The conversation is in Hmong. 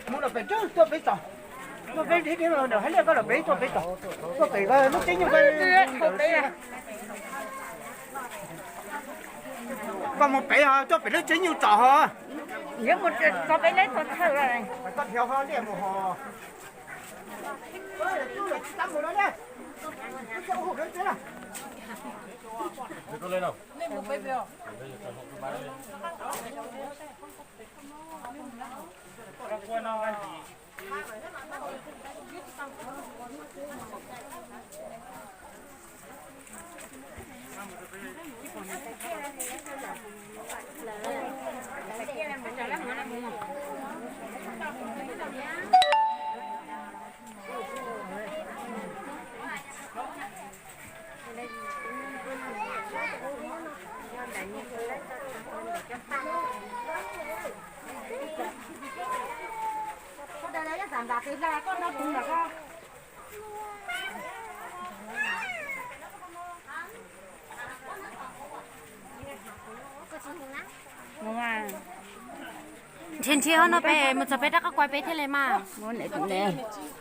Mus los pem tuaj pem tod, tuaj pem deb deb los hais liaj koj los pem tuaj pem tod, tuaj pem lub tsev nyuj koj mus pem ho tuaj pem lub tsev nyuj tod ho. Koj dhia ho liaj mus ho. Nrhiav nrhiav ho no pem mus txog pem rov qab kuaj pem thiaj li mas.